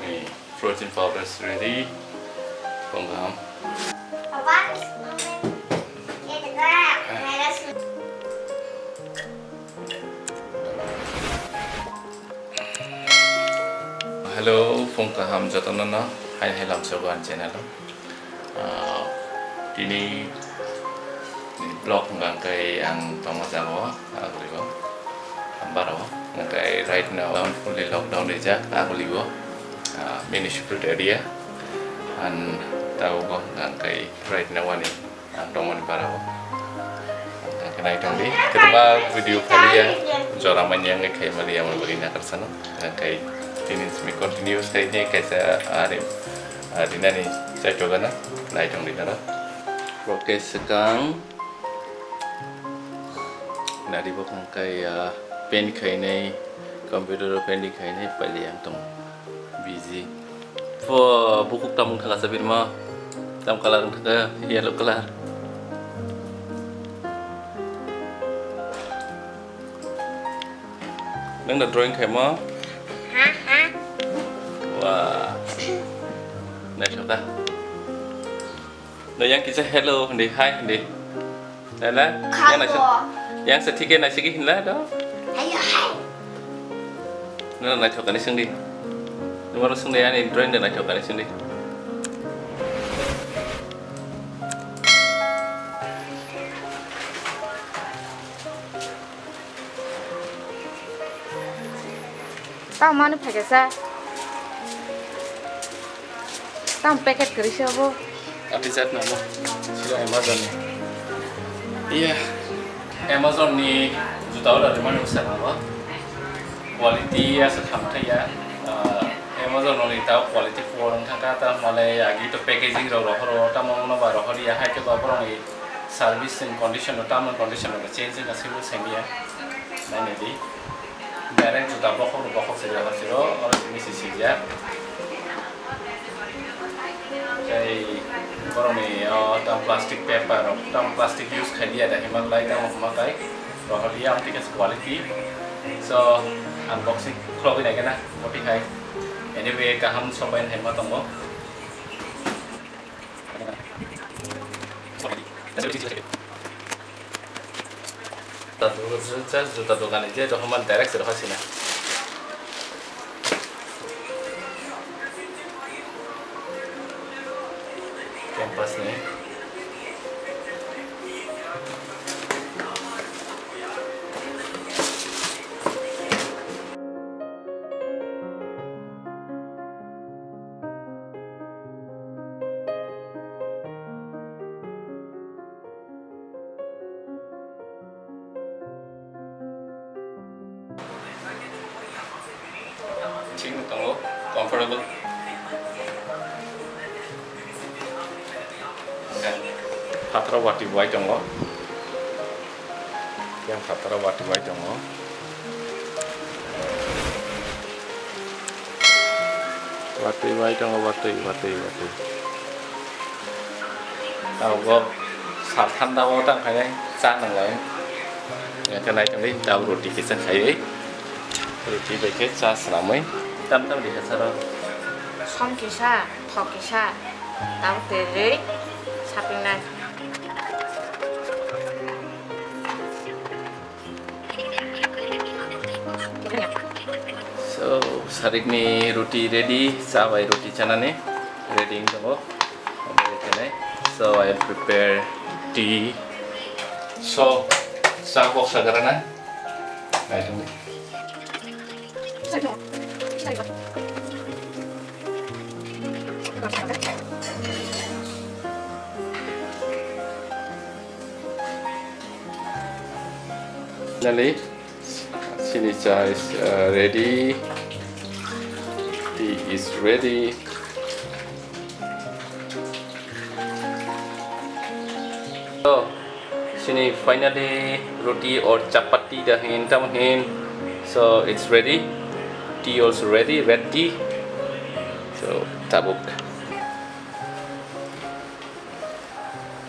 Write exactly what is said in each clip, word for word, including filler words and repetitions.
Ani protein powder is ready. Phung kaham. Hello, phung kaham jotono no. Hai hai lamsogo ani channel o. Ah, tini vlog hwnkha khe ang tongma jaga o, aguli o, Ambara o. Hwnkha khe right now ang fully lockdown rijak, aguli o, ah, municipal area. Ang tabuk o hwnkha khe right now ani ang tongmani bara o. Ang khe nai tong di. Kwbangma video phaliya, jora manya wngwi khaimaliya, aboni bagwi nakarsa no. Ang khe tini simi continue khaini kaisa ari, ari nani chaitogana, nai tong di nara. Oke, swkang nari bo hwnkha ya paint khainai, computer o painting khainai, pailiya ang tong. Busy. Bo bukuk tamung thangkha sa birma. Tam colour wngkha yellow colour. Nang da drawing khaimo? Ha, ha. Wah. Naithok da. No yang kisa hello hindi, hi hindi. Lala, yang naisik, yang sa thike naisik hinla do. Ayo, hi. No naithok ani singdi. Numero singdi ani drawing da naithok ani singdi. Tamo manu phaikasa. Tamo packet kwrwi se obo. Ati jat namo. Sila Amazon ni. Iya. Amazon ni juta order mani usa namo. Quality asa khamthai ya. Ah, Amazon ni tao quality poor wngkha ta male agi to packaging rok rohoro tamo no ba rohori ya hai to ba borok ni service and condition no tamo condition no change wngkha sebo semiya. Nai nai di. Direct juta bokhok rok bokhok se jaga siro, oro simi se sijak. Tei borokni o tam plastic paper rok, tam plastic use khai liya da, himak lai tamo huma kai. Rohor liya, amtwi khe quality. So, unboxing khulogwi nai gana, moti hai. Anyway, kaham sobai hai ma tongo. Juta dogan ni je rohormani direct se rohor sina. Campus ni. Thik tongo, comfortable. Phataro watwi bai tongo. Yang phataro watwi bai tongo. Watwi bai tongo, watwi, watwi, watwi. Tabuk sal thanda o tang khainai cha nanglai. Yang khe nai tongdi tabuk roti kisa khaiwi. Roti bai khe cha swnamwi. Tam tam di kha saro. Som kisa, thok kisa. Tabuk twi rwi sapingnai. So, sarikni roti ready, cha bai roti chanani ready wng tongo. So, I prepare tea. So, cha kok sagrana. Nai tongdi. Finally, chini cha is, uh, ready. Tea is ready. So, chini finally roti or chapati da hin, tamo hin. So, it's ready. Tea also ready, red tea. So, tabuk.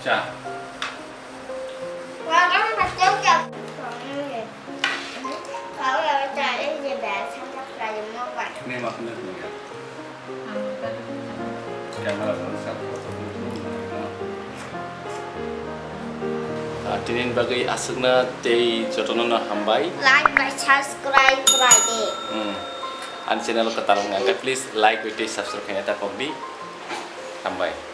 Cha. Ah, tini bagwi aswkna tei jotono no hambai. Like bai subscribe khlai di. Hmm. Ani channel kwtal wngkha, please like bai tei subscribe khaina ta pokdi. Hambai.